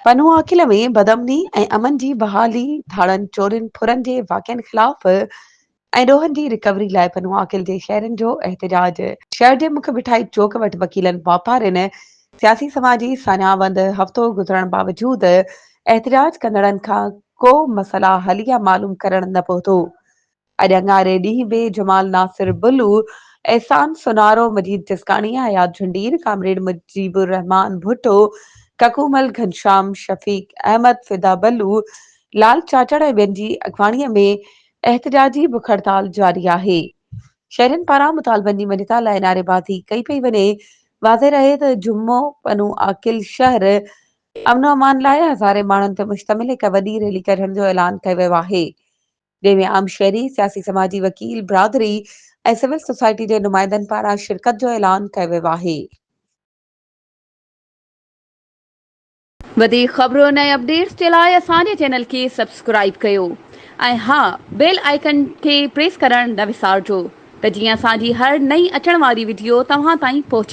پنوعاقل ۾ بدامني ۽ امن جي بحالي، ڌاڙن، چورين، ڦرن جي واقعن خلاف ۽ ڏوهن جي رڪوري لاء پنوعاقل جي شهرين جو احتجاج. شهر جي مک مٺائي چوڪ وٽ وڪيلن، واپارين، سياسي سماجي ساڃاهه وند هفتو گذرڻ باوجود احتجاج ڪندڙن کان ڪو مسئلا حل يا معلوم ڪرڻ نه پهتو. اڄ اڱاري ڏينهن به جمال ناصر بلو، احسان سونارو، مجيد جسڪاڻي، حيات جهنڊير، ڪامريڊ مجيب الرحمان ڀٽو، ڪڪومل گهنشام، شفيق احمد، فدا بلو، لال چاچڙ ۽ ٻين جي اڳواڻي ۾ احتجاجي بک هڙتال جاري آهي. شهرين پاران مطالبن جي مڃتا لاء نعريبازي ڪئي پئي وڃي. واضح رهي ته جمعو پنو عاقل شهر امن و امان لاء هزارين ماڻهن تي مشتمل هڪ وڏي ريلي ڪڍڻ جو اعلان ڪيو ويو آهي. جنهن ۾ عام شهري، سياسي سماجي وڪيل برادري ۽ سول سوسائٽي جي نمائندن پاران شرڪت جو اعلان ڪيو ويو آهي. وڌيڪ خبرن ۽ اپڊيٽس جي لاء اسان جي چينل کي سبسڪرائيب ڪيو ۽ ها بيل آئيڪن کي پريس ڪرڻ نه وسارجو ته جيئن اسان جي هر نئين اچڻ واري وڊيو توهان تائين پهچي.